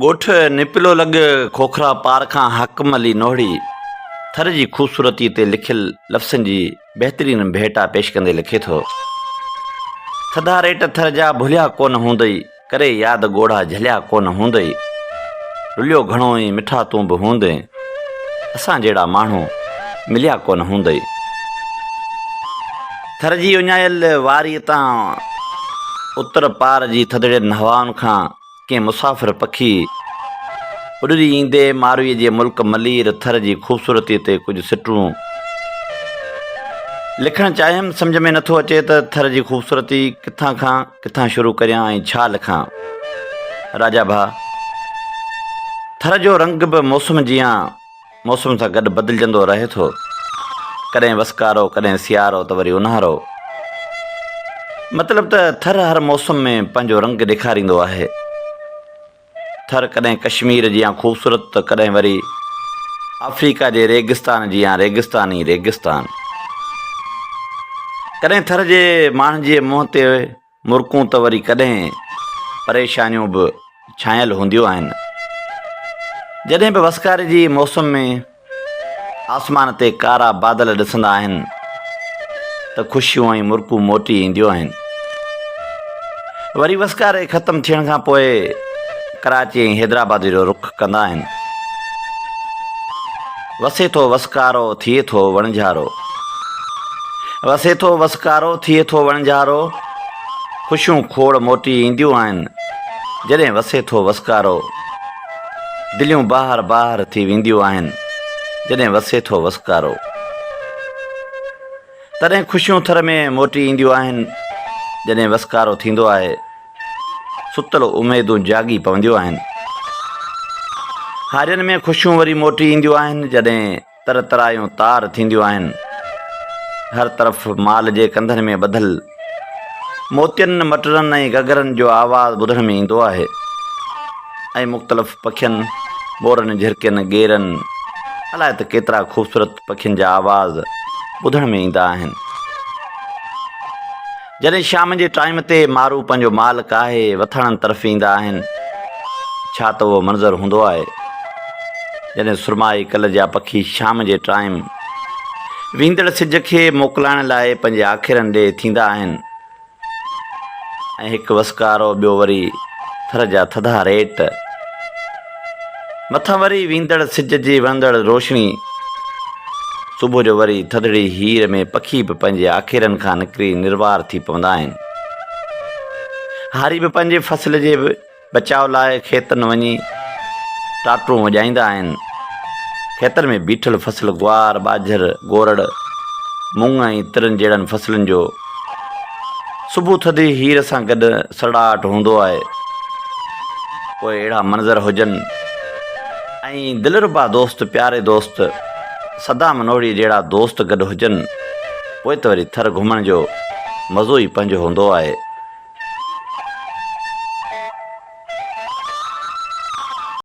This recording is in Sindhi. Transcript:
ڳوٺ نپلو لڳ کوکرا پار کان حاڪم علي نوهڙي ٿر جي خوبصورتي تي لکيل لفظن جي بهترين ڀيٽا پيش ڪندي لکي ٿو. ٿڌا ريٽ ٿر جا ڀليا ڪونه هوندئي، ڪري ياد ڳوڙها جهليا ڪونه هوندئي. رليو گهڻو ئي مٺا تون به هوندين، اسان جهڙا ماڻهو مليا ڪونه هوندئي. ٿر جي اڃايل واريء تان اتر پار جي ٿڌڙين هوائن کان ڪنهن مسافر پکي اڏري ايندي مارويء جي ملڪ ملير ٿر جي خوبصورتيء تي ڪجهه سٽون لکڻ چاهيم، سمجهه ۾ نٿو اچي ته ٿر جي خوبصورتي ڪٿان کان ڪٿان شروع ڪريان ۽ ڇا لکان. راجا ڀاء! ٿر جو رنگ به موسم جيان موسم سان گڏ بدلجندو رهي ٿو. ڪڏهن وسڪارو، ڪڏهن سيارو ته وري اونهارو. مطلب ته ٿر هر موسم ۾ پنهنجو رنگ ڏيکاريندو آهي. ٿر ڪڏهن ڪشمير جيان خوبصورت ته ڪڏهن وري آفريڪا جي ريگستان جيان ريگستان ئي ريگستان. ڪڏهن ٿر جي ماڻهن جي منهن تي مرڪون ته وري ڪڏهن پريشانيون به ڇانيل هونديون آهن. جڏهن به وسڪاري جي موسم ۾ آسمان تي ڪارا بادل ڏسندا آهن ته خوشيون ۽ مرڪون موٽي اينديون آهن. وري وسڪاري ختم ٿيڻ کان پوء ڪراچي ۽ حيدرآباد جو رخ ڪندا آهن. وسي ٿو وسڪارو ٿئي ٿو وڻجهارو. وسي ٿو وسڪارو ٿئي ٿو وڻجهارو. خوشيون کوڙ موٽي اينديون آهن جڏهن وسي ٿو وسڪارو. دليون بهار بهار ٿي وينديون آهن جڏهن وسي ٿو وسڪارو. تڏهن خوشيون ٿر ۾ موٽي اينديون آهن جڏهن وسڪارو ٿيندو آهي. ستل اميدون جاڳي پونديون آهن. هارين ۾ خوشيون وري موٽي اينديون آهن جڏهن تر ترايون تار ٿينديون آهن. هر طرف مال جي ڪنڌن ۾ ٻڌل موتين، مٽرن ۽ گگرن جو آواز ٻڌڻ ۾ ايندو آهي ۽ مختلف پکين، مورن، جهرڪين، ڳيرن، الائي ته ڪيترا خوبصورت پکين جا آواز ٻڌڻ ۾ ايندا آهن. جڏهن شام جي ٽائيم تي مارو پنهنجو مال ڪاهي وٿاڻن طرف ايندا آهن، ڇا ته اهو منظر هوندو آهي. جڏهن سرمائي ڪل جا پکي شام جي ٽائيم ويندڙ سج کي موڪلائڻ لاء پنهنجي آکيرن ڏي ٿيندا آهن ۽ هڪ وسڪارو ٻيو وري ٿر جا ٿڌا ريٽ مٿان وري ويندڙ سج جي وڻندڙ روشني صبح جو وري ٿڌڙي هير ۾ پکي به پنهنجي آکيرن کان نڪري نروار ٿي پوندا آهن. هاري به پنهنجي فصل جي بچاء لاء کيتن وڃي ٽاٽون وڄائيندا آهن. کيتن ۾ بيٺل فصل گوار، ٻاجهر، گورڙ، مڱ ۽ ترن جهڙن فصلن جو صبح ٿڌي هير سان گڏ سرڙاٽ هوندو آهي. پوء اهڙا منظر هجن ۽ دلربا دوست پياري دوست صدام نوهڙي جهڙا دوست گڏ هجن پوء ته وري ٿر گهمڻ جو مزو ئي پنهنجو هوندو آهي.